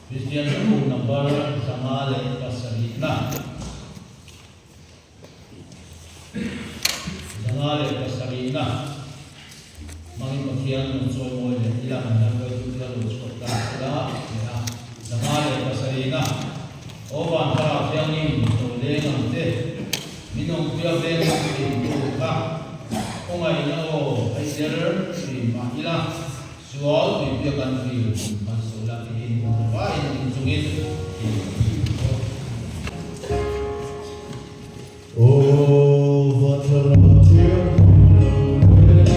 Kristian hlabu number 507 na. 507 na. Hmangin Pathian rawn chawimawi leh ila kan ram hruaitu te lo chhuak ta sela leh a. 507 na. Aw van thlarau thianghlim lo leng ang che. Min awmpuia veng thin tu kha khawngaihna aw hei der thin mah ila sual tuipuia kan fil kan sawi la tiin vaiin ding chungin i aw. Aw van thlarau thianghlim lo leng.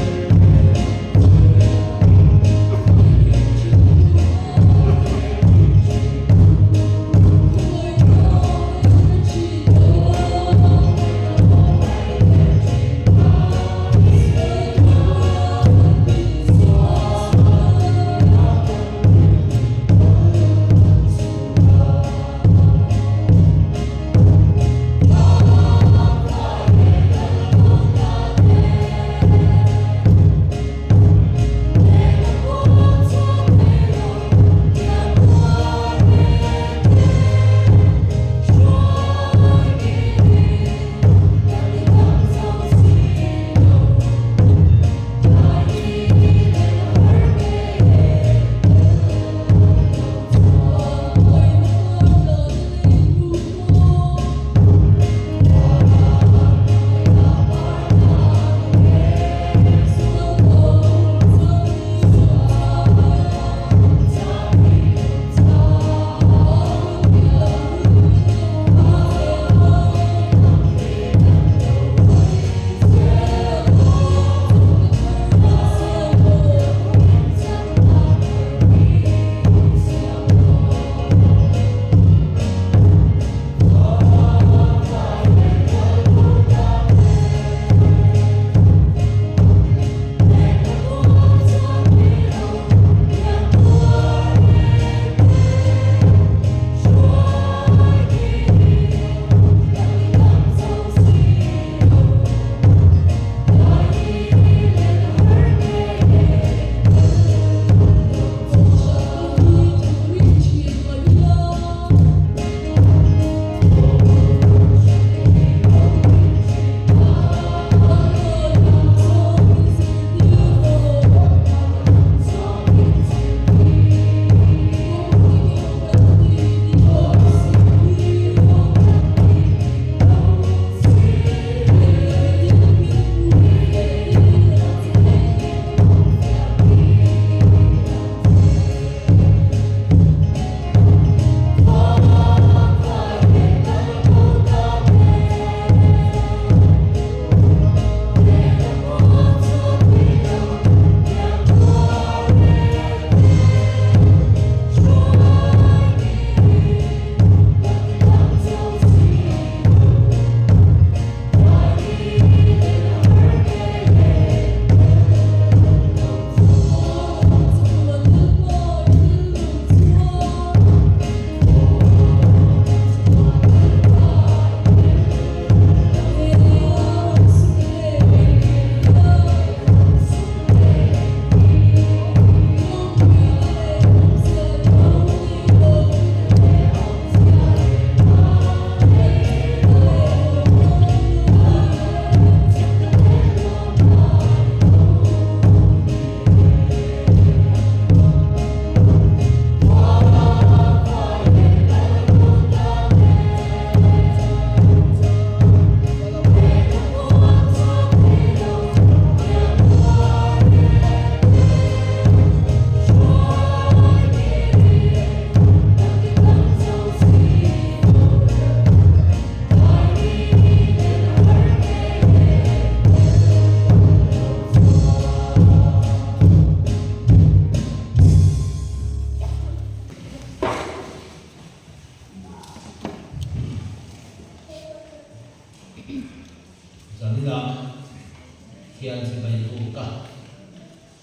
Zaninah thian chibai buk a,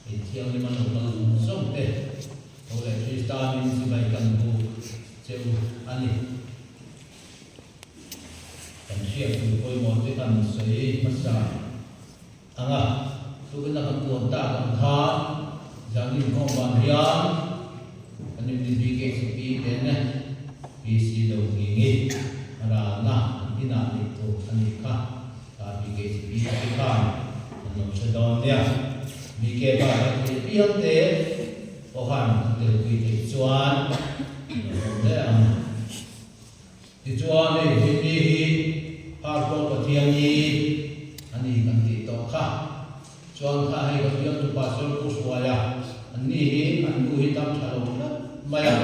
in thianghlim an lo kal zawng zawng te tho leh Krista min chibai kan buk che u a ni. Kan hriat tur pawimawh te kan sawi hmasa ang a, tukin a kan puan tak ang khan zanin khawm van hian kan MDBKCP te nen. hre dawn nia. BK pa hi thei piang te pawhan an telpui theih chuan an awm hle ang. Tichuan hei Hindi hi Phar pawh Pathian hi a ni kan tih tawh kha. Chuan kha hei kan biaktu Pastor Pu Hruaia an ni hi an nu hi dam tha lo tlat mai a,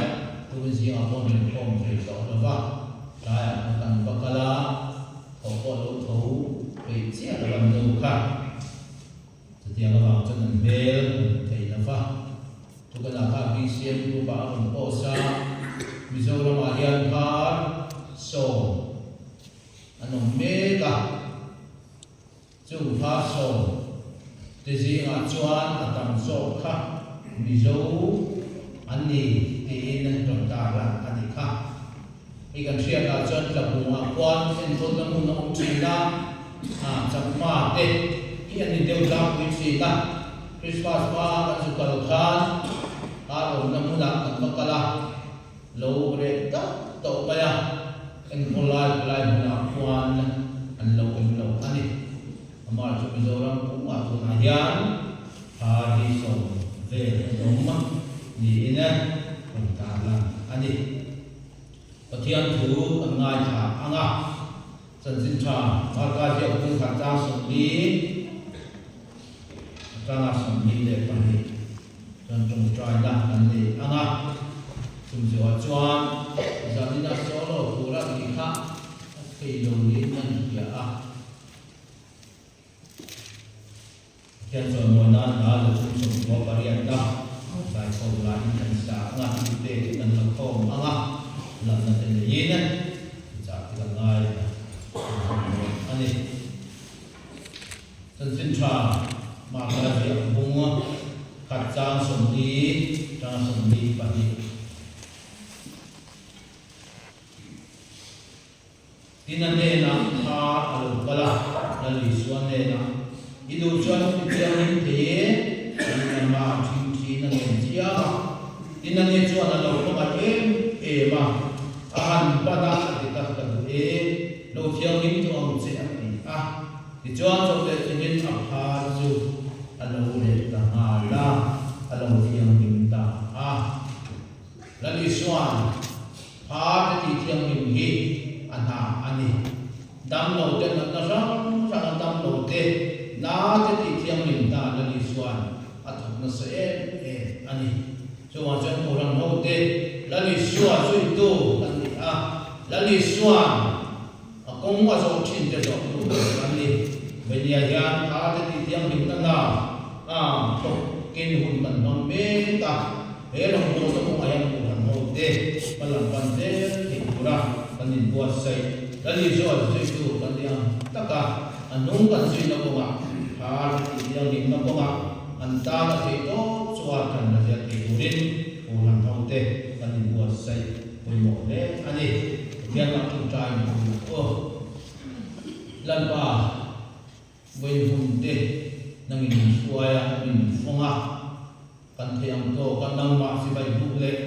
tumin zingah pawh min khawm thei tawh lo va, tlaiah kha kan va kal a, thawh pawh lo tho peih chiah lo an nu kha. Chutiang avang chuan an hmel an hmu thei lo va. Tukanah kha BCM group ah a rawn post a, Mizoramah hian phar sawm an awm mek a. Chung phar sawm te zingah chuan a tam zawk kha Mizo an ni tiin rawn tarlan a nih kha. Hei kan hriatah chuan Tlabungah khuan enkawlna hmun a awm thin a, Chakma te hi an in deuh tlangpui thin a. Christmas hma kan zu kal khan kar awmna hmunah kan va kal a, lo reh tak tawh mai a, enkawl lai palai hmunah khuan an lo awm lo a ni. Amah chu Mizoram pumah tunah hian thar hi sawm vel an awm niin rawn tarlan a ni. Pathian thu kan ngaithla ang a, chanchin tha Marka ziak bung khat chang 40 atanga 22 chuan tawngtaina kan nei ang a, chumzawhah chuan zanina solo tura tih kha a thei lo niin kan hria a. Pathian chuan mawi nan hla la chung sawmkua pariatna zaikhawm laiin kan sa ang a, tute chu kan la khawm ang a, lamna te neiin chah te kan ngai a ni. Chanchin tha Marka ziak bung khat chang 40 tanga 42. Tin a hnenah kha a lo kal a, Lal Isua hnenah, I duh chuan i thianghlim thei e, tiin amah ṭhingṭhiin a ngen chiang a. Tin ani chuan a lo khawngaih em em a, a han pan a, a ti tak ka duh e, lo thianghlim tawh ang che a ti a. Tichuan chawpleh chungin a phar chu a lo leh ta nghal a, a lo thianghlim ta a. Lal Isua'n Phar te tih thianghlim hi a hna a ni. Damlo te natna hrang hrang a damlo te na te tih thianghlim hna Lal Isua'n a thawk nasa em em a ni. Chuvang chuan Kohhran ho te Lal Isua zuitu kan ni a, Lal Isua'n a kawng a zawh thin te zawh tu kan ni. Vainia hian phar te tih thianghlimna hna a thawkin hun kan hmang mek a. He rawngbawlna kawngah hian Kohhran hote hma lam pan zel thei tura kan inbuatsaih. Lal Isua zuitu kan ni ang taka a nung kan zuina kawngah, thar tih thianghlimna kawngah an tan a theih tawp chuan kan la zel thei turin Kohhran hote kan inbuatsaih pawimawh hle a ni. Pathian mah ṭawngṭai in awm ang aw. Lalpa. Vaihun te nangin min hruai a, min fawng a, kan theih ang tawk a nangmah chibai buk leh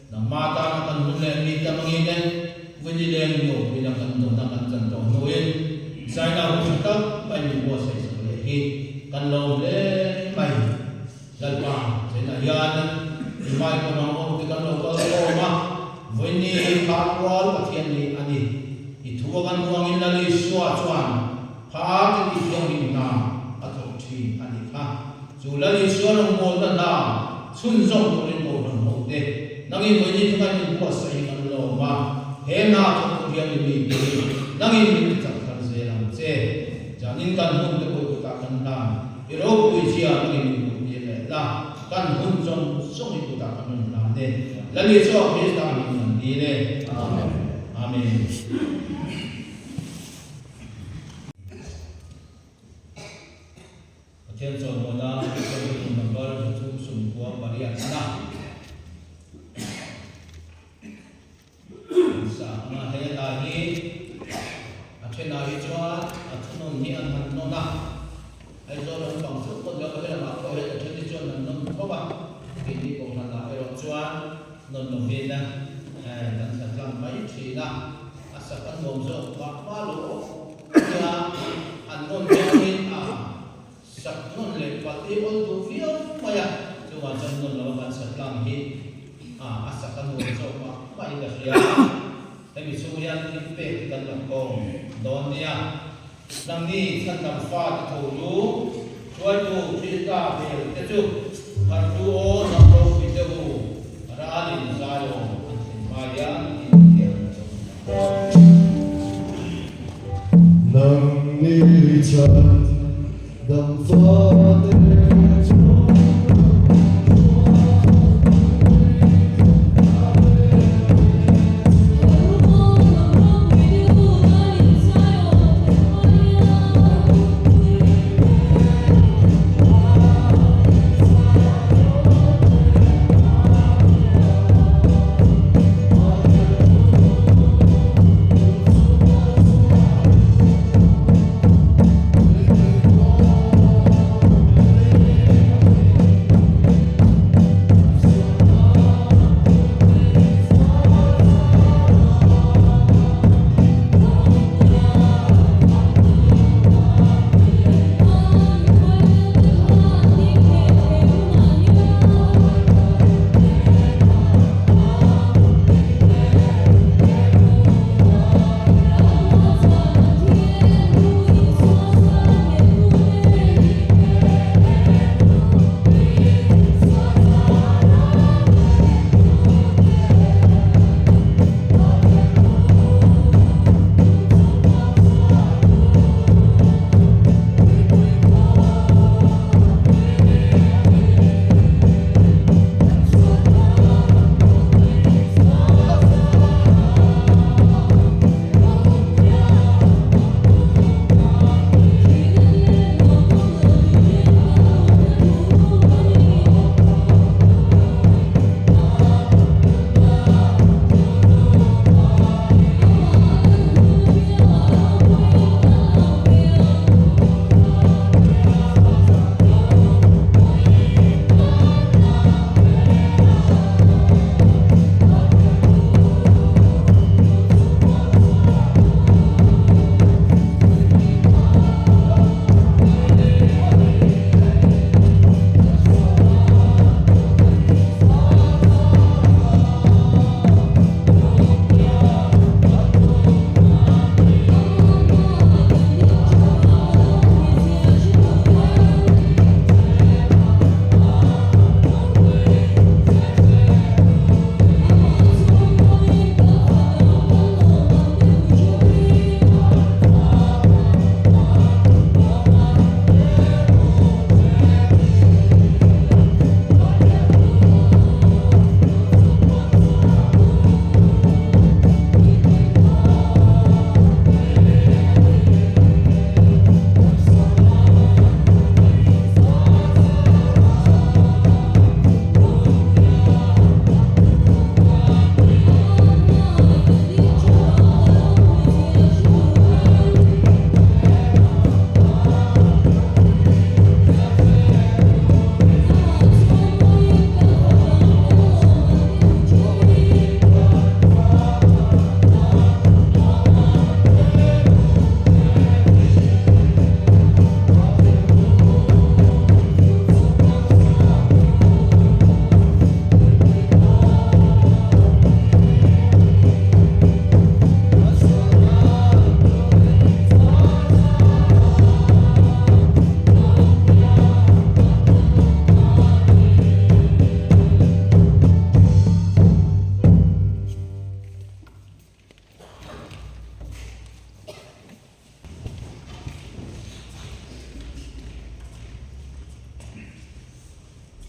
nangmah tana kan hun leh mi tam angin e, Vawini leng nuampuina kan dawn a kan chan tawh hnuin Zaina hun tha tak mai min buatsaih sak leh hi kan lawm hle mai. Lalpa Zaina hian i hmai ka hmang awm te kan lo kal khawm a, Vawini Kharkual Pathian ni a ni. I thu a kan huangin Lal Isua chuan Phar te tih thianghlim hna a thawk thin a nih kha. Chu Lal Isua rawngbawlna hna chhunzawm turin Kohhran hote nangin vawini thunga min buatsaih hi kan lawm a, he hna thawk tur hian i mi pui nangin min ti chak thar zel ang che. Zanin kan hun te pawh i kutah kan hlan, i ropui zia nangin min hmuh tir leh la, kan hun zawng zawng i kutah kan rawn hlan e. Lal Isua Krista min kan dil e. Amen. Amen. Pathian chawimawinan Pathian thuthlung number 39 na sa anga he hla hi a thenah hi chuan a thunawn hi an han nawn a, Aizawl an bang chauh pawh ni lo, helamah pawh hian a then hi chuan an nawn khawp a, keini Kohhranah erawh chuan nawn lovin kan sa tlang mai thin a. A sak a nuam zawk mah mah lo nia an nawn hianin a Sak nawn leh palh hi awl duh viau mai a, chuvang chuan nawn lova kan sa tlang hi a a sak a nuam zawk mah mahin ka hria a, hemi chhung hian thil pek hi kan la khawm dawn nia. Nangni chhandam fate tho lu, hruaitu Krista hmel te chu harhtu aw hnam ropui te u, ralin Zion an thlen hma hian in thiam a lo ni ang. Nangni chhandam fate chu.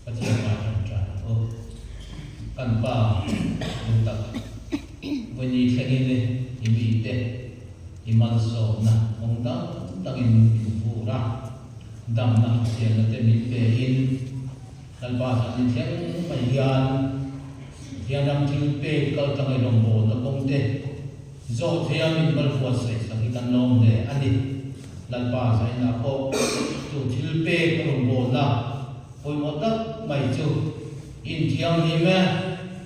Pathian ah kan ṭan aw. Kan Pa duhtak, vawi thlengin i mite i malsawmna kawng dang dangin min vur a, damna hriatna te min pein Lalpa chuan ni thleng mai hian Pathian ram thil pek kal tlang i rawngbawlna kawng te zawh theia min malhuatsaih sak hi kan lawm hle a ni. Lalpa zainah pawh chu thil pek rawngbawlna pawimawh tak mai chu inthianghlim e,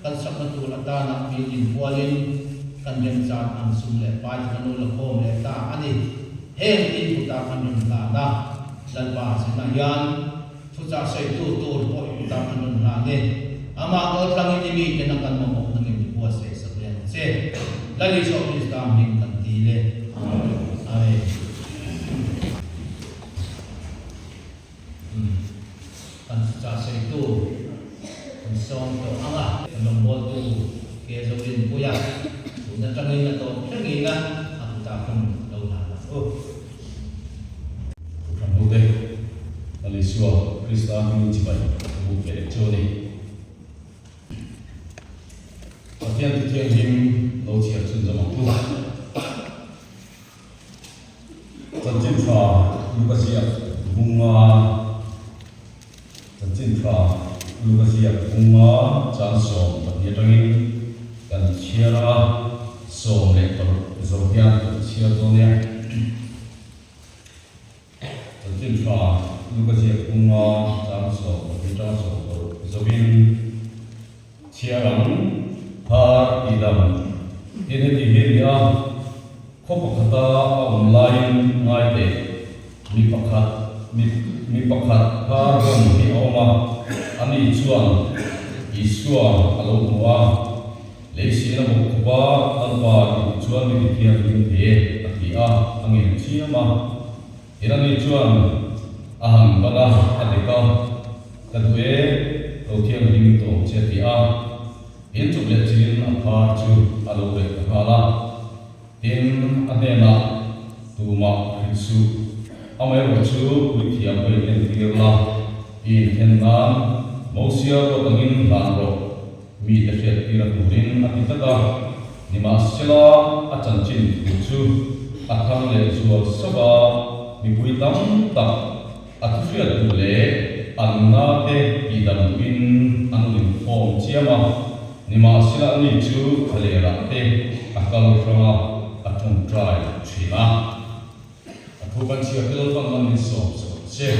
kan sakna tur atana min inhualin kan remchan ang sum leh pai chu kan lo la khawm leh ta a ni. Heng input ah kan rawn hlan a. Lalpa zinah hian thuchah sawitu tur pawh i tan an rawn hlan e. Amah kaltlangin i miten a kan mamawh nangin i buatsaih sak leh ang che. Lal Isua Krista hming kan dil e. Amen. Kan thuchah sawitu kan sawm tawh ang a. Kan rawngbawltu ke Zorinpuia tun atangin a tawp thlengin a kutah hun lo hlan ang u. Kohhran hote, Lal Isua Krista hmingin chibai ka buk ve leh chu a ni. Pathian thu thianghlim lo chhiar chhunzawm ang u. Chanchin tha Luka ziak bunga Chanchin tha Luka ziak bunga chan 12 atangin kan chhiar a, 16 zo hian kan chhiar dawn nia. Chanchin tha Luka ziak bunga chan 12 atanga 16 zovin chhiar ang. Phar tihdam tin heti hi a ni a, khaw pakhata a awm laiin ngai teh, mi pakhat mi mi pakhat phar bawm hi a awm a, ani chuan Isua a lo hmu a, lei sina bawk khawpa Lalpa i duh chuan mi ti thianghlim thei e a ti a, a ngen chiam a. Tin ani chuan a han ban a, a dek a, Ka duh e, lo thianghlim tawh ang che a ti a. Tin chuk leh chin a phar chu a lo reh ta nghal a. Tin a hnenah, Tumah hrilh suh, amaherawh chu puithiam ka inentir la, i inthen nan Mosia ruat angin hlan rawh, mite hriattir a turin a ti tlat a. Nimahsela a chanchin thu chu a thang leh zual sauh a, mipui tam tak a thuhriat duh leh an nate tihdam duhin an inkhawm chiam a. Nimahsela ani chu thlalerah te a kal hrang a, a tawngtai thin a. A thu kan chhiar te Lalpan man min sawm chawp che.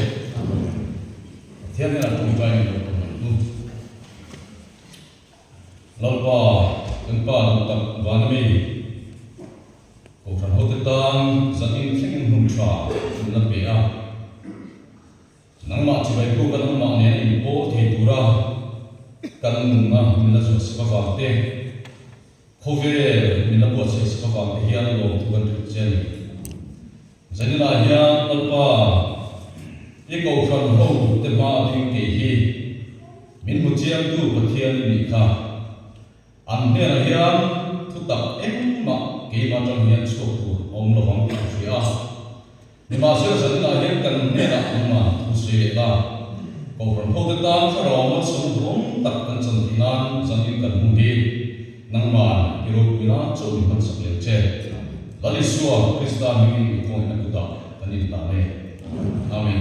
Pathian hnenah tawngtai ni lo tur ang u. Lalpa, kan Pa duh tak van a mi, Kohhran hote tan zanin thlengin hun tha hun a pe a. Nangmah chibai buka nangmah nena inpawl thei tura kan nunna min la zuah sak avang te, khawvel min la buatsaih sak avang te hian lawmthu kan hrilh che a ni. Zaninah hian Lalpa, i Kohhran ho te hma a ding kei hi min hmu chiangtu Pathian i nih kha. An hnenah hian thutak engmah keimah atang hian chhuak tur a awm lovang tih ka hria a. Nimahsela zaninah hian kan hnenah nangmah thu sawi leh la. Kohhran ho te tan thlarau malsawm duhawm tak kan chan theih nan zanin kan hmun hi nangmah i ropui nan chauh min hmansak leh che. Lal Isua Krista hmingin i khawngaihna kutah kan inhlan e. Amen.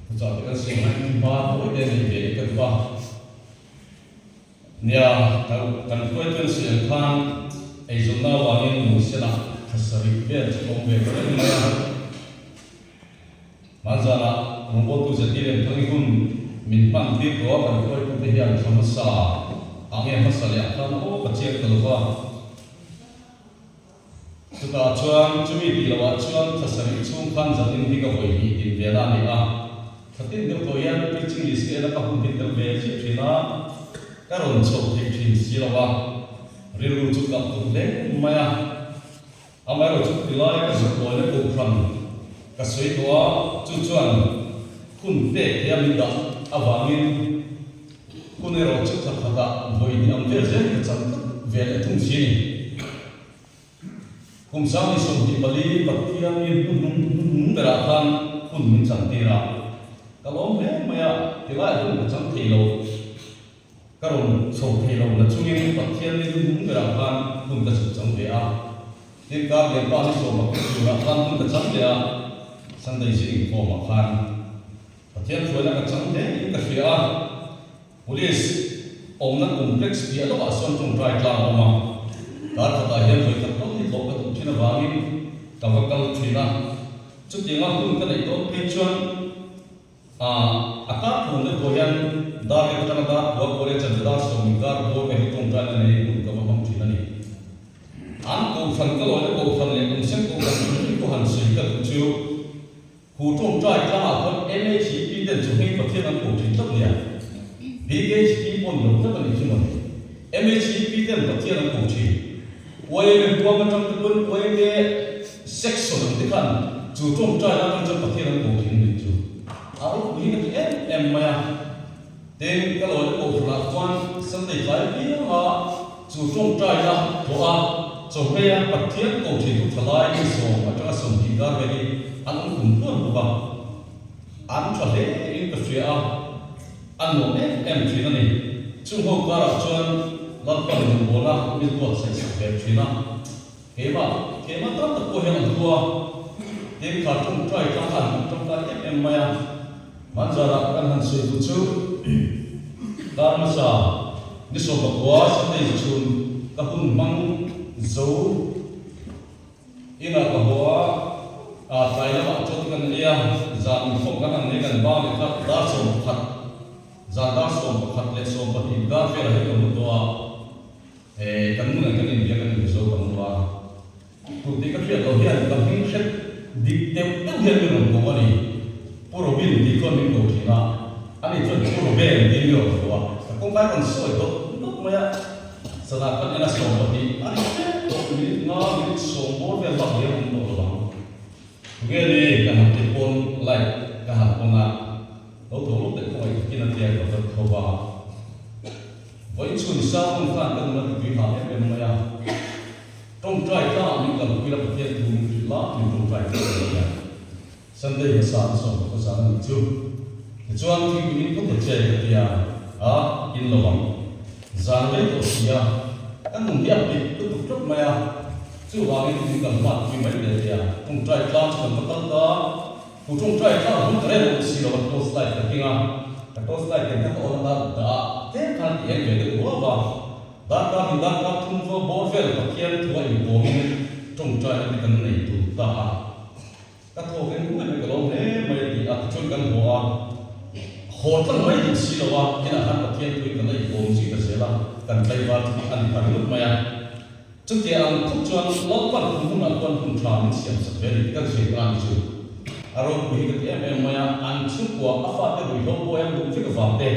Thuchah te kan siam hian hma tawi te nei ve leh ka duh a. Nia, kan hruaitun siam khan eizawnna avangin lungsenah tha sarih vel chu ka awm ve ta reng mai a. Hmanzanah rawngbawltu zirtir em thang i hun min hman tir tawh a, kan hruaitute hian thla hmasa ah nge hmasa leh ah khan aw ka chiang ta lova. Chutah chuan chumi tih loh ah chuan thla sarih chhung khan zanin hi ka vawi hnih din ve la a ni a. Thla tin deuh tawh hian preaching list ka en a ka hun hi tel ve chiah thin a, ka rawn chhoh theih thin si lo a, rilru chu kalh tuk hle mai a. Amaherawh chu tilai ka zuk lawina kohhran ka sawi tawh a, chu chuan hun pek thei a min dah avangin hun erawh chu thla khatah vawi hnih ang vel zel ka chang tlat ve leh thung si a ni. Kum 2024 Pathian in hnuhnung hnuhnung berah khan hun min chang tir a, ka lawm hle mai a, tilai hun ka chang thei lo. Ka rawn chho thei lo na chungin Pathian ni hnuhnung berah khan hun ka chhuk chang ve a. Tin kar lian pa ni sawma ka turah khan hun ka chang leh a, Sunday zing inkhawmah khan Pathian hruaina ka chang hle in ka hria a. Police awmna complex piah lawkah sawn tawngtai tlang a awm a, kar khatah hian vawi khat tal hi tlawh ka duh thin avangin ka va kal thin a. Chutianga hun ka neih dawn phei chuan A kar phung deuh pawh hian dar leh atanga dar kua kual leh chanve dar sawm inkar bawr ve hi tawngtaina nei hun ka va hmang thin a ni. An kohhran ka lawina kohhran leh lungsen kohhran hrim hrim pawh han sawi ka duh chu. Ku tawngtai tlangah khuan MHP ten chu hming Pathian an ko thin tlat nia. BKHP pawh ni lo tlat a nih chu mawni. MHP ten Pathian an ko thin. YMA huam atang te pawn YMA section ang te khan chu tawngtai atang chuan Pathian an ko thin a nih chu. A ropui hi ka ti em em mai a. Tin, ka lawina kohhranah chuan Sunday tlai pianga chu tawngtaina thawh a, chawhmeia Pathian ko thin thu thalai ni sawm atanga 20 kar vel hi an awm kum tluan bawk a. An tha hle in ka hria a, a nuam em em thin a ni. Chung ho karah chuan Lalpan rawngbawlna min buatsaih sak ve thin a. Keimah, keimah tam tak pawh hian an thu a, tin kha tawngtai tlang kha an hmang tangkai em em mai a. Hmanzarah kan han sawi duh chu kar hmasa ni 19 Sunday chhun ka hun hmang zo inah ka haw a, a tlai lamah chuan kan ei a, zan inkhawm kan han nei kan bang leh kha dar 11, zan dar 11 leh 20 inkar velah hian ka mu tawh a. He kan nu nen kan inbia kan inbizo ka mu a, tute ka hriat loh hian ka hming hret dik deuh deuh hian min rawn ko a ni. Pu Robin tih chuan min ko thin a, ani chuan Pu Roben tiin min rawn ko a, ka kawngkai rawn sawi dawt dawt mai a, zanah kan en a 20 a ni tlem tawh minute nga minute sawm bawr vel bak hian awm tawh lo ang. Tunge ni ka han ti pawn light ka han on a, lo tho lawk leh khawngaih takin a tia ka va tho va. Vawiin chhun sermon khan ka nuna ti tui hah em em mai a, tawngtai tlangah min kalpui la Pathian thu min hrilh la min tawngtai tlat a ni a. Sunday hmasa an sawm ka zan a nih chu. Tichuan thingpui min phawt ta che ka ti a, a in lo ang. Zan rei tawh si a, ka nun hi a pik lutuk tlat mai a, chuvangin min kal hmat pui mai le tia tawngtai tlang chu kan va kal ta. Ku tawngtai tlang hun ka reng awm si lo a, torch light ka keng a, ka torch light ken kha ka awn a dar dah a, tlem khan ti eng ve deuh ruau a, darkar hnih darkar thum va bawr vel Pathian thua inkawmin tawngtaina te kan nei tur ta a. Ka thawk eng ruai mai ka lawm hle mai a ti a, tichuan kan haw a, haw tlang mai duh si lo a, inah khan Pathian thuin kan la inkawm zui ta zel a, kan tlaivar chu a ni ta ringawt mai a. Chutia ang khawp chuan Lalpan kum hunah chuan hun tha min siam sak ve a ni tih kan sawi ta a ni chu. A ropui hi ka ti em em mai a, an chhungkua a fate ruihhlo pawh hian duh vek avang te,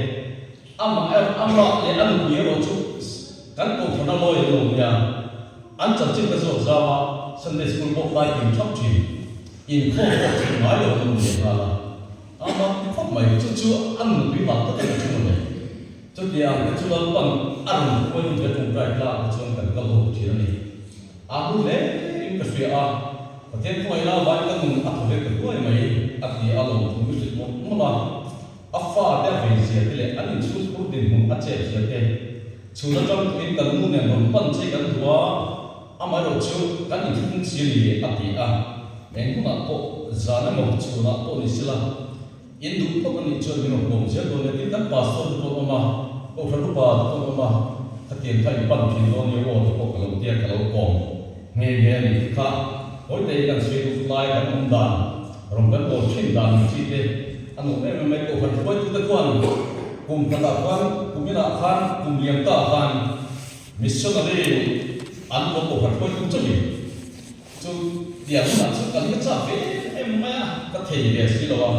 amah erawh amah leh a nupui erawh chu kan kohhran a lawi an lo nia. An chanchin ka zawt zau a, Sunday School pawh kai kim thap thin, inkhawm pawh thin ngai lo an awm leh nghal a. Amah khawp mai, chu chu a nupui vang tak in a thu mawle. Chutiang te chu Lalpan a rawn hruai hun ve tawngtai tlak te chuan kan kal ho thin a ni. A hlu hle in ka hria a, Pathian khawngaih la vai ka nun a thaw ve ta huai mai a ti a lawmthu mi hrilh mawlh mawlh a. A fate a vei zia te leh an inchhungkhur dinhmun a chet zia te Chhun atang tuin kan nu nen rawn pan che kan duh a, amaherawh chu kan inthlung chi a ni a ti a. Eng hunah pawh zan emaw chhunah pawh ni sela, in duh phawt a nih chuan min rawn kawm zel dawn nia tin kan pastor te pawh an awm a, Kohhran upa te pawh an awm a, khatiang kha in pan thin dawn nia aw te pawh ka lo tia ka lo kawm nghe nghe a nih kha. Hawite kan sawi duh lai kan awm dan, rawn kan bawl thin dan ang chi te a nuam em em mai. Kohhran hruaitute chuan kum khatah khan, kum inah khan, kum liam ta khan missionary an lo kohhran hruaitu chauhin chu tiang hunah chuan kan la chak ve em em mai a, ka thei ve si lo a.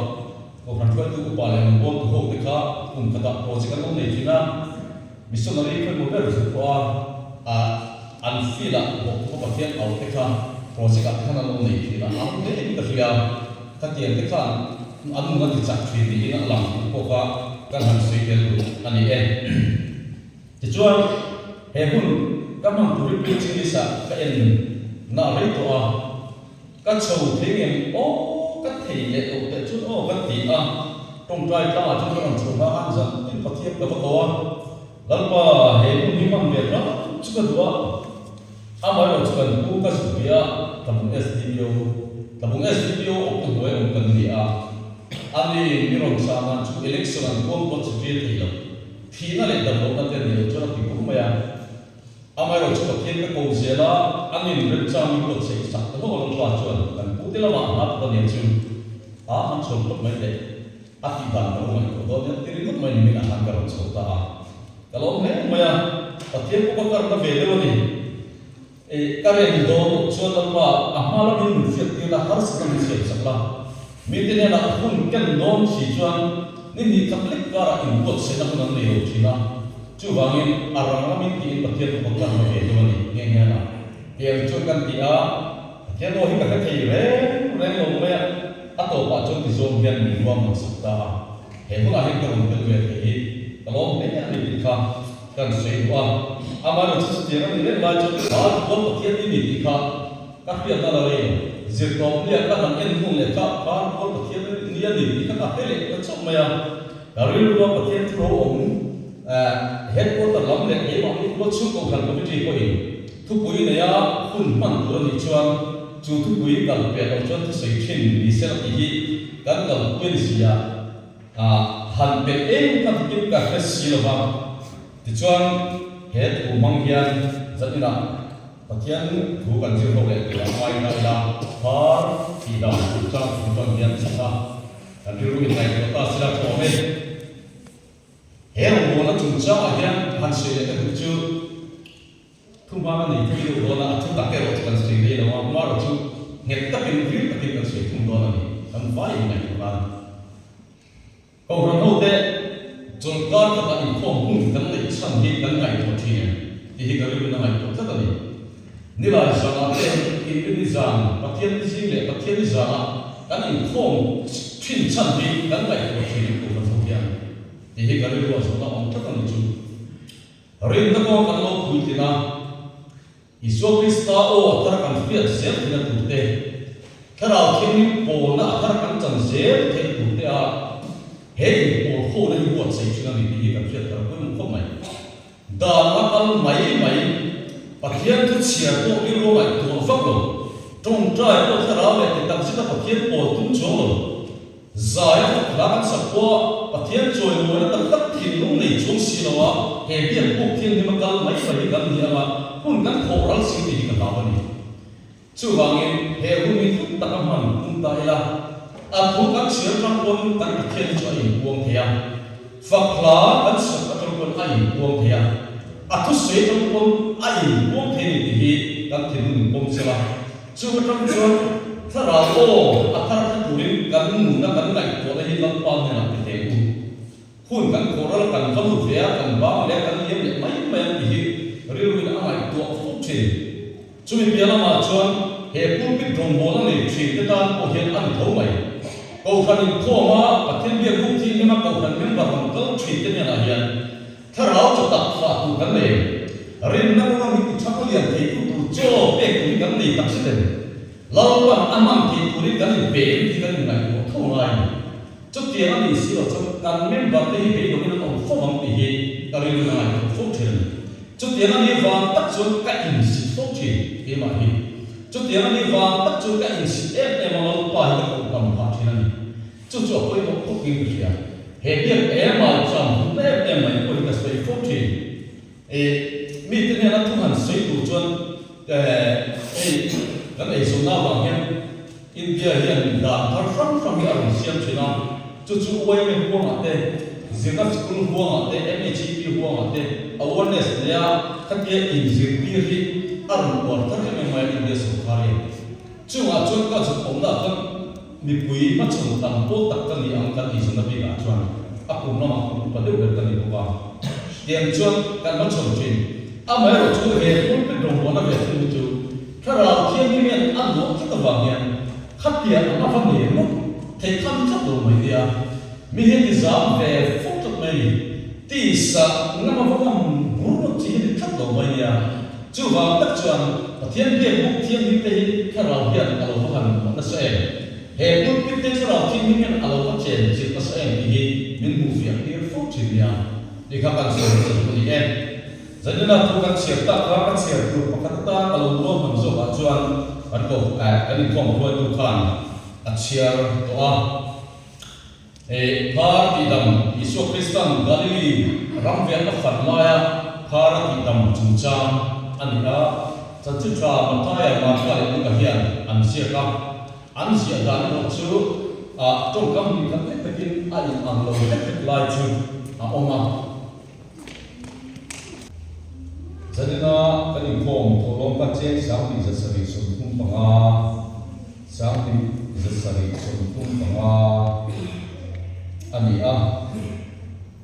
Kohhran hruaitu upa leh an bawltu ho te kha kum khatah project an lo nei thin a. Missionary pawimawh ber chu pawh a an field ah bawk pawh Pathian au te kha project ah te khan an lo nei thin a, ang hle in ka hria. Khatiang te khan an nun a ti chak thin niin a lang tih pawh kha kan han sawi tel duh a ni e. Tichuan he hun ka hmang tur hi preaching list ah ka en na rei tawh a, Ka chho thei ngem aw ka thei leh loh teh chuan aw ka ti a, tawngtai tlangah chuan ka rawn chho hma khan zan tin Pathian ka va ko a, Lalpa he hmun hi hman ve tlak chu ka duh a, amaherawh chu kan pu ka zuk bia a, Tlabung SDPO, Tlabung SDPO awpna hnuai awm kan ni a, ani mi rawn chah dan chu election an huam pawh chi tir thei lo, thihna leh damlohna te a ni lo chuan a ti bur mai a. Amaherawh chu Pathian ka ko zel a, a nin remchang min ruat chheih sak ta hlauh a Lalpa chuan kan pute lamah hna thawk a nia chu a han chhawn phawt mai teh a tih dan ka lo ngaihtuah dawn nia ti ringawt mai nimin ah khan ka rawn chho ta a, ka lawm hle mai a, Pathian pawh ka karna ve deuh a ni. E, ka rem dawn chuan Lalpa a hma lamin min hriat tir la, harsatna min siam sak la. Mite hnenah hun ken dawn si chuan ni hnih khat lek karah inbuatsaihna hun an nei lo thin a, chuvangin a rang lamin tiin Pathian fapa kan hma ve deuh a ni nghe nghe a. Tiang chuan kan ti a, Pathian aw hi ka hre thei reng reng lo mai a, a tawpah chuan tizawm hian min ruam ang sak ta a, he hunah hian ka rawn tel ve thei hi ka lawm hle a ni tih kha kan sawi duh a. Amaherawhchu chutiang a nih reng lai chuan kha Tual Pathian i ni tih kha Ka hriatna la rei lo. Zirtawp nia ka han en hmun leh tlak khan Paul Pathian ni a ni tih kha ka hre leh ta chauh mai a. Ka rilrua Pathian thu ro awm headquarter lam leh keimahni khua chhung kohhran committee pawhin thupui neia hun hman tur a nih chuan chu thupui kal peh loh chuan thusawi thin ni sela tih hi kan kalpui a ni si a, han pelh eng kha dikin ka hre si lo va. Tichuan he thu hmang hian zaninah Pathian thu kan zir ho leh tur a ngai ta ila, phar tih dan tur chang chung chuan hian chak a, kan rilru in ngaihtuah ta sila tha awm e. He rawngbawlna chungchangah hian han sawi leh ka duh chu thu hmang a nei thui deuh dawn a, a thu tak erawh chu kan sawi rei lo a, hmarawh chu nghet takin ril takin kan sawi thung dawn a ni, kan vai in ngaihtuah nan. Kohhran hote chawlhkar khatah inkhawm hun kan neih chhan hi kan ngaihtuah thin em tih hi ka rilruin a ngaihtuah tlat a ni. Nilai zanah te Inrinni zan, Pathianni zing leh Pathianni zanah kan inkhawm thin chhan hi kan ngaihtuah thin em Kohhran ho hian tih hi ka rilruah zawhna awm tlat a ni chu. Rinna kawng kan lo puitlin a. Isua Krista aw a thar kan hriat zel theihna tur te, Thlarau Thianghlim pawlna a thar kan chan zel theihna tur te a he inpawl hona hi buatsaih thin a ni tih hi kan hriat thar pawimawh khawp mai. Dan a kal mai mai, Pathian thu chhiar pawh rilru ngaihtuah vak lo, tawngtai pawh Thlarau leh ti takzeta Pathian pawl tum chuang lo, Zai a fak hla kan sak pawh Pathian chawimawi na tak tak thinlung nei chung si lo a, he biak buk thianghlim a kal mai mai hi kan ni anga hun kan thawh ral si tih hi ka hlau a ni. Chuvangin he hun hi hlut taka hman tum ta ila, a thu kan chhiar atang pawn kan Pathian hi chu a inpuang thei a, fak hla kan sak atang pawn a inpuang thei a, a thusawi atang pawn a inpuang thei a ni tih hi kan thinlung in pawm sela. Chu atang chuan thlarau aw a thar kha turin kan nuna kan ngaihtuahna hi Lalpa hnenah pe teh u. Hun kan khawhral kan va lut ve a, kan bang leh a, kan liam leh mai mai ang tih hi rilruin a ngaihtuah fo thin. Chumi piah lamah chuan he pulpit rawngbawlna nei thin te tan pawh hian a ni tho mai. Kohhran inkhawma Pathian biak buk thianghlim a kohhran member rawn kal thin te hnenah hian Thlarau chu tak fah tur kan nei em? Rinna kawnga min ti thang lian theitu tur chaw pek tur hi kan nei tak zet em? Lalpan a hman theih turin kan inpe em tih kan inngaihtuah tho ngai a ni. Chutiang a nih si loh chuan kan member te hi beidawngin an awm fo ang tih hi ka rilru a ngaihtuah fo thin a ni. Chutiang a nih vang tak chuan ka insit fo thin keimah hi. Chutiang a nih vang tak chuan ka insit em em a Lalpa hi ka kohhran phah thin a ni. Chu chu a pawimawh khawp in ka hria. He biak emai chuan hmuhna em em mai pawh hi ka sawi fo thin. E, mite hnena thu han sawi tur chuan hei kan eizawnna avang hian India hian dan thar hrang hrang hi a rawn siam thin a. Chu chu YMA huangah te, zirna sikul huangah te, MEGP huangah te awareness neia khatia inzirtir hi a rawn uar thar em em mai a India sorkar hian. Chungah chuan ka zuk awmna khan mipui hmachhawn tam pawl tak ka ni ang kan eizawnna bikah chuan a kum lamah kum upa deuh ber ka ni bawk a. Tiang chuan kan hmachhawn thin. Amaherawh chu he pulpit rawngbawlna ve thung hi chu Thlarau Thianghlim hian a luah tlat avang hian khatia ang a va nei ngawt theih kha ni tlat lo mai nia. Mi hian ti zam ve fo tlat mai a ni. Tisa ngam a va ngam bur ngawt chi hi ni tlat lo mai nia. Chuvang tak chuan Pathian biak buk thianghlim te hi Thlarau hian a lo va han hmuh nasa em? He pulpit te Thlarau thianghlim hian a lo va chen chilh nasa em tih hi min hmuh fiah tir fo thin nia. Tih kha kan sawi nasa duh a ni e. Zanina thu kan chhiar tak kha ka chhiar tur pakhat atan a lo rual hman zawkah chuan kan ko kan inkhawm hruaitu khan a chhiar tawh a. He phar tihdam, Isua Kristan Galili ram vel a fan laia phar a tihdam chungchang a ni a. Chanchin tha Matthaia, Marka leh Luka hian an ziak a. An ziah dan erawh chu tawngkam hnih khat lek takin a inang lo hlek hlek lai chu a awm a. Zanina kan inkhawm thawhlawm kha cheng 2735. 735 a ni a,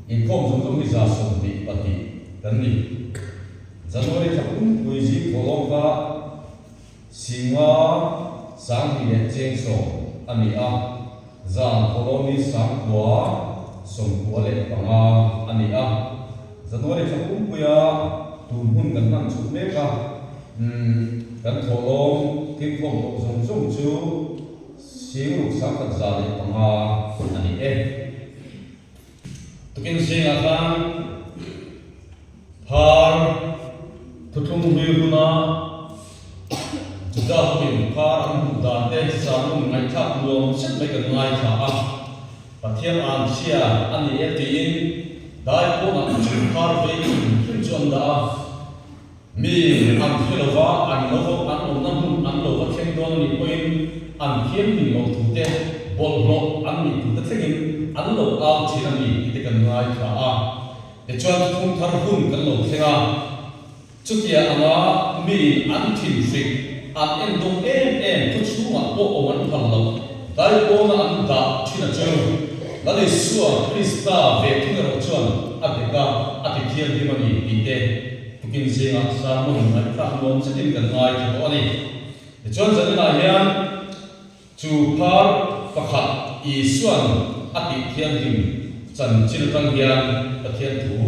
inkhawm zawng zawng hi 122 kan ni. January thla pumpui zing thawhlawm kha Singa 2000 leh cheng 10 a ni a, zan thawhlawm hi 995 a ni a. January thla pumpuia tun hun kan hman chhuh mek a, kan thawhlawm thinkhawm tawh zawng zawng chu 6105 a ni e. Tukin zingah khan phar thuthlung hlui huna Juda hovin phar an hmuh dan te sermon ngaihthlak nuam zet mai kan ngaithla a, Pathian an chhia a ni e tiin dai pawnah chu phar vei hrim hrim chu an dah a. Mi an hre lo va, an lo va an awmna hmun an lo va thleng dawn a nih pawhin an thianghlim loh thu te, bawlhhlawh an nih thu te thlengin an lo au thin a ni tih te kan ngaithla a. Tichuan thuthlung thar hun kan lo thleng a, chutia anga miin an thinhrik, an endawng em em thu chhungah pawh awm an phal loh, daipawna an dah thin a chu. Lal Isua Krista ve thung erawh chuan a dek a, a ti thianghlim a ni tih te Tukin zingah sermon ngaihthlak nuam zetin kan ngaithla tawh a ni. Tichuan zaninah hian chu phar pakhat Isua'n a tih thianghlim chanchin atang hian Pathian thu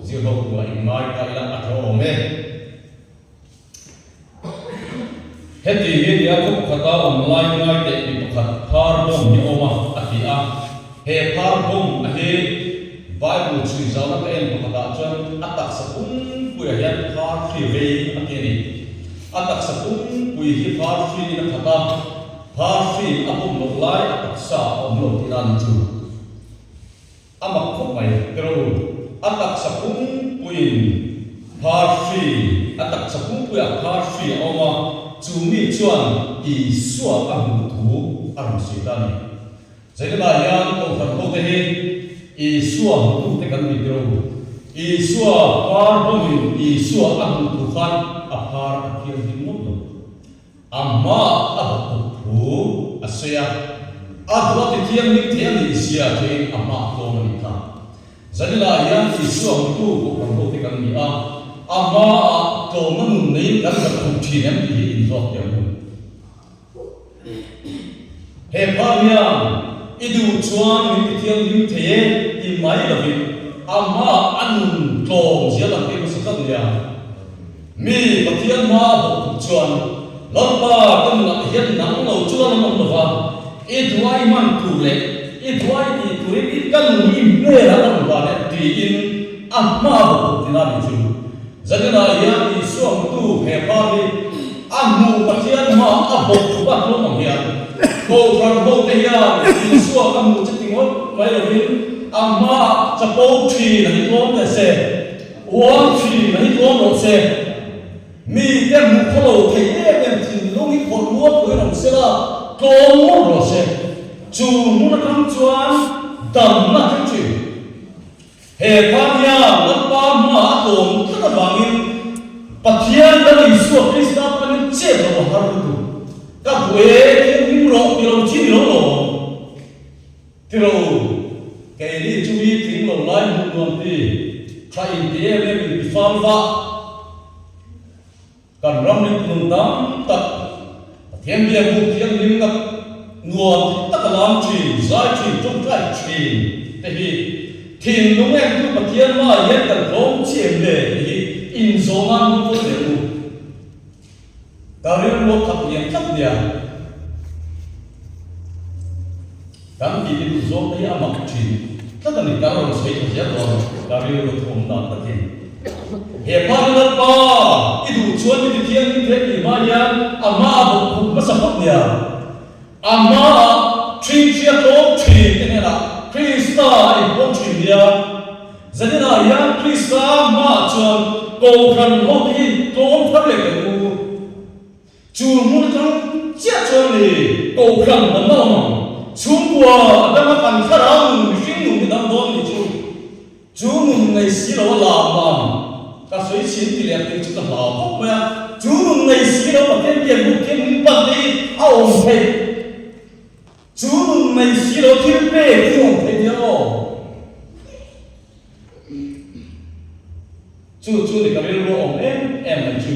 zirho tura inngai ta ila a tha awm e. Heti hi nia khaw pakhata awm lai ngai teh mi pakhat phar bawm hi a awm a, a ti a. He phar bawm a hi Bible chhui zauna ka en pakhatah chuan a taksa pumpuiah hian phar hri vei a ti a ni. A taksa pumpui hi phar hriin a khat a, phar hriin a bawm loh lai a taksa a awm lo tihna a ni chu. A mak khawp mai tero a taksa pumpuiin phar hri, a taksa pumpuiah phar hri a awm a, chu mi chuan Isua a hmuh thu a rawn sawi ta a ni. Zeilamah hian Kohhran hote hi Isua hmutute kan ni tero. Isua phar bawmin Isua a hmuh thu khan a phar a thianghlim ngawt lo. A hmaah a bawk thu a sawi a, a duh a ti thianghlim thei a nih zia theiin a hmaah tlawm a nih kha. Zanilah hian Isua hmutu Kohhran hote kan ni a, a hmaah tlawmna nun neiin kan dah thuk thin em tih hi inzawt teh ang u. He phar hian i duh chuan min ti thianghlim thei e ti mai lovin a hmaah a nun tlawm zia lang tir hmasa tlat nia. Mi Pathian hma a bawk tuk chuan, Lalpa ka nunah hian nang lo chu lan an awm lo va, i duai hman tur leh i duai tih turin i ka nun hi i hmelah ka rawn van e tiin a hma a bawk tuk tina nih chu. Zaninah hian Isua hmutu he pa hi a hmuh Pathian hma a bawk tuk a tlawm ang hian Kohhran hote hian Isua ka hmuh che ti ngawt mai lovin a hmaah chapo thin a hi tlawm teh se. Uang thin a hi tlawm rawh se. Mi te hmuh khaw lo thei em em thinlung hi khawrh mual pui rawh se la, tlawm ngawt rawh se. Chu hmun atang chuan damna thleng thin. He khan hian Lalpa hmaah a tlawm tlat avangin Pathian Lal Isua Krista panin chet loh a har lutuk. Ka duh e, thianghlim rawh ti lo chi ni lo lawm. Ti ro, keini chu mi tling lo lai hmuh nuam ti, tha in ti em em in ti fal vah. Kan ram ring nun tam tak, Pathian biak buk thianghlim nak nuam ti tak a lam thin, zai thin, tawngtai thin te hi thinlung entu Pathian hmaah hian kan tlawm chi em le tih hi inzawh nan hmang fo teh u. Ka rilru a khat lian tlat nia. Kan tih hi duh zawng te hi a mak thin tlat a ni. Ka rawn sawi tha zel dawn ka rilru thawm dan takin. He pa hi Lalpa i duh chuan mi ti thianghlim thei tih hma hian a hma a bawk khum hmasa phawt nia. A hmaah ṭhingṭhia tlawm ṭhin te hnenah Krista a inpawm ṭhin nia. Zaninah hian Krista hmaah chuan Kohhran ho te hi tlawm thar leh teh u. Chu hmun atang chiah chuan ni Kohhran dam a awm ang. Chhungkua a danga kan thlarau nun mihring nun hi dam dawn nih chu. Chu nun nei si lo a lam lam ka sawi chhin ti leh tih chu ka hlau khawp mai a. Chu nun nei si lo Pathian biak buk thianghlim pan te hi a awm theih. Nun nei si lo thil pek hi awm thei nia aw. Chu chu ni ka rilru awm em em mai chu.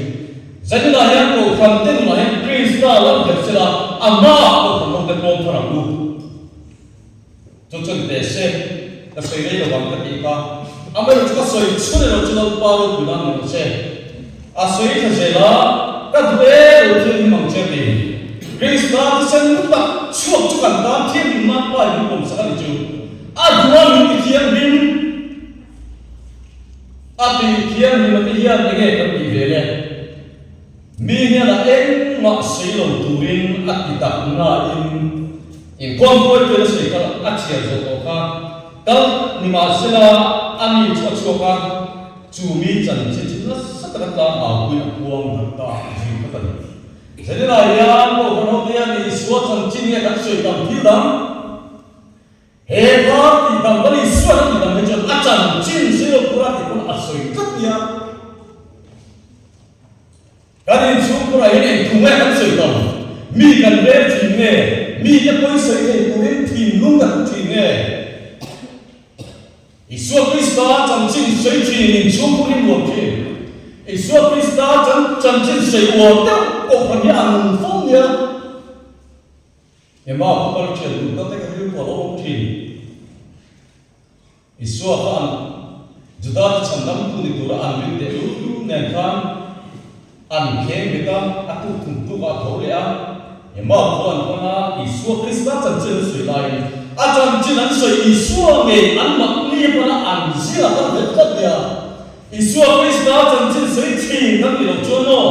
Zaninah hian Kohhran te nunah hian Krista lan ber sela a hmaah Kohhran ho te tlawm thar ang u. Chu chu ni teh se, ka sawi rei lovang ka tih kha. Amaherawhchu ka sawi chhun erawh chu Lalpa ropui nan ni rawh se. A sawi tha zel a, ka duh e lo thianghlim ang che a ti. Krista thisen lu tak chhuak chu kan tan thianghlim nan Pa in min pawmsak a ni chu. A duh a min ti thianghlim a ti thianghlim a ti hian enge kan tih ve le? Mi hian a engmah sawi lo turin a ti tak nain inkhawm hruaituin a sawi kal a chhiar zawh tawh kha kal nimahsela a ni chu a chhuak a, chu mi chanchin chu nasa taka tlang aupuiin a puang darh ta a zir phawt a ni. Zaninah hian Kohhran hote hian Isua chanchin nge kan sawi tam thil dang? He hla tih dang kan Isuan a tih dang hi chuan a chanchin sawi lo tura tih pawn a sawi tlat nia. Kan inchhungkhurah hian eng thu nge kan sawi tam? Mi kan rel thin nge? Mite pawi sawi thei turin thinlung kan pu thin nge? Isua Krista chanchin sawi thin inchhungkhur hi nuam thin. Isua Krista chanchin sawi uar deuh kohhran hi a nung fo nia. Emma khawpal thian duh tak te ka rilru a lo awm thin. Isua kha an Juda te chhandam tu ni tura an rin teh lut nen khan an kheng bet a, a tuk thum tuk ah a tho leh a. Emma khu an pan a, Isua Krista chanchin an sawi laiin a chanchin an sawi Isua ngei an mahni a pan a, an zir a kal vet tlat nia. Isua Krista chanchin sawi thin kan nih loh chuan aw,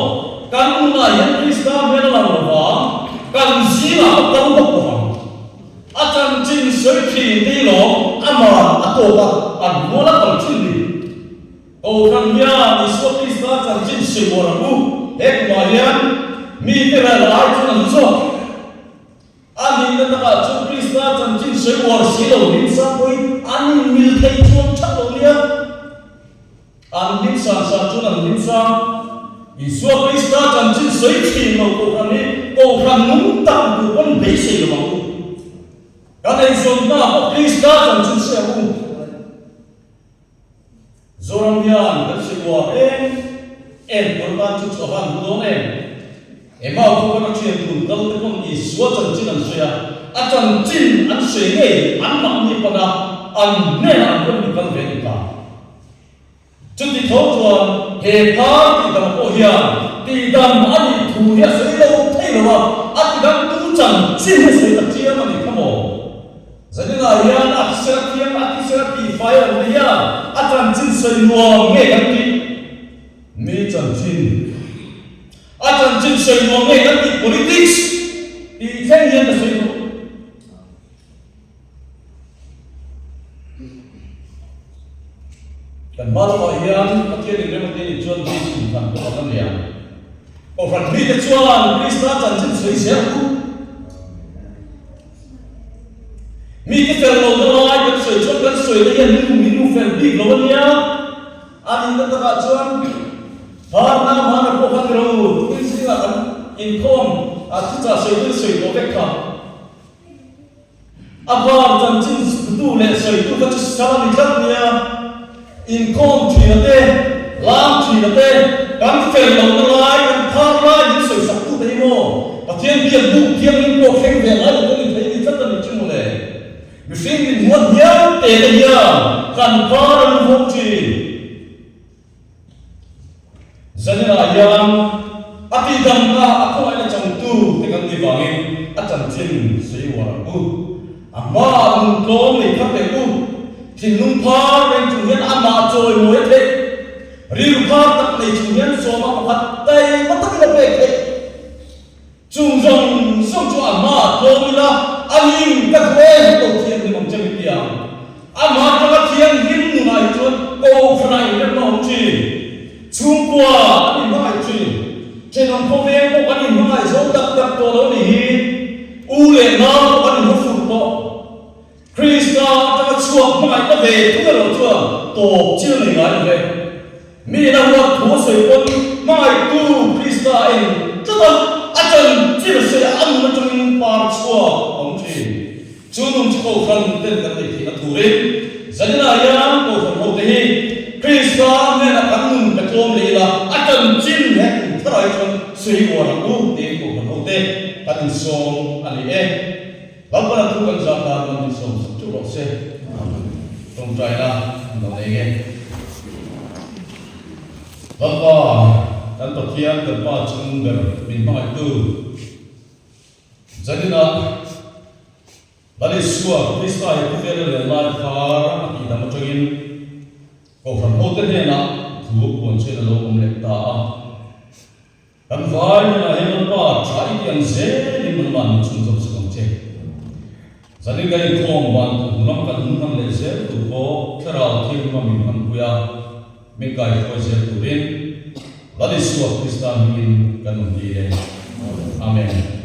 kan nunah hian Krista hmel a lang lo vang, kan zingah pawh kal bawk lo vang. A chanchin sawi thin te hi lawm aman a tawk a, an rual a kal thin ni. Kohhran hian Isua Krista chanchin sawi uar ang u, he kumah hian mite ral ai chuan an zawk. A nihna takah chuan Krista chanchin sawi uar si lo hlimsa pawhin an inmil thei chuang that lo nia. An hlim san san chuan an hlim sang. Isua Krista chanchin sawi thin lo Kohhran hi Kohhran nung tak tur pawn beisei lo ang u. Kan eizawnna pawh Krista chanchin sawi ang u. Zoram hian kan sawi uar em em tur tan chu chu a van hmu dawn em? Emau khu kan a thian dun kal te pawn Isua chanchin an sawi a, a chanchin an sawi ngei an mahni pana an hnenah an rawn kal ve ni ta. Chuti tho chuan he phar tihdam pawh hian tihdam a nih thu hi a sawi lo thei lo a, a tidam tu chanchin hi a sawi ta chiam a ni kha maw? Zaninah hian a thisel a thiam, a thisel a tihfai a awm te hian a chanchin sawi nuam nge kan tih? Mi chanchin. A chanchin sawi nuam nge kan tih? Politics tih thleng hian ka sawi duh. Kan hma lamah hian Pathian in rem a tih chuan Jews inthlan pawh a la nei ang. Kohhran mite chuan Krista chanchin sawi zel ang u. Mite fel lohna lai kan sawi chuan kan sawina hian nu min nu fel bik lo a nia. A nihna takah chuan Hmarna hmana pawh kha ni lo, tukin zingah kan inkhawm a thuchah sawi chu sawi tawh vek kha. A var chanchin tu leh sawitu kha chu sal a ni tlat nia. Inkhawm thina te, lam thina te, kan fel lohna lai, kan phar lai min sawisak tu te hi maw Pathian biak buk thianghlim pawh thleng ve ngai lo kan inthei ni tlat a ni chu mawle. Mihring min huat hial te te hian kan phar a lu vawk thin. Zaninah hian a tihdamna a khawngaihna changtu te kan nih vangin a chanchin sawi uar ang u. A hmaah nun tlawm nei thar teh u. Thinlung phar reng chung hian amah chawimawi a theih. Rilru phar tak nei chung hian sawma pakhat taima takin a pek theih. Chung zawng zawng chu a hma tlawm ila, a lim ka duh em ko thianghlim ang che min ti ang. A hma atanga thianghlim nunah hi chuan kohhranah inremna awm thin, chhungkua kan inhmangaih thin, thenawm khawveng pawh kan inhmangaih zo tak tak tawh lo ni hi, u leh nau pawh kan inhawfur tawh. Krista atanga chhuak hmangaihna ve thung erawh chuan tawp chil nei ngai lo ve. Mi ina huat thu a sawi pawn hmangaihtu Krista a en tlat a, a chanchin a sawi a, a nun atangin par chhuak a awm thin. Chu Chu hi uar ang u tiin Kohhran hote kan insawm a ni e. Lalpana thu kan zah tan man insawm sak ṭeuh rawh se. Tawngtaina an lo nei nge. Lalpa, kan Pathian, kan Pa chung ber min hmangaihtu Zaninah Lal Isua Krista he khawvela len lai khar a tihdam atangin Kohhran hote hnenah thu puan chuan a lo awm leh ta a. Kan vai hnenah hian Lalpa tha i tih ang zelin nangmah min chhunzawm sak ang che. Zanin kan inkhawm van tur hmunam kan hun hman leh zel tur pawh Thlarau Thianghlim a min hmanpui a, min kaihruai zel turin Lal Isua Krista hmingin kan awm dil e. Amen.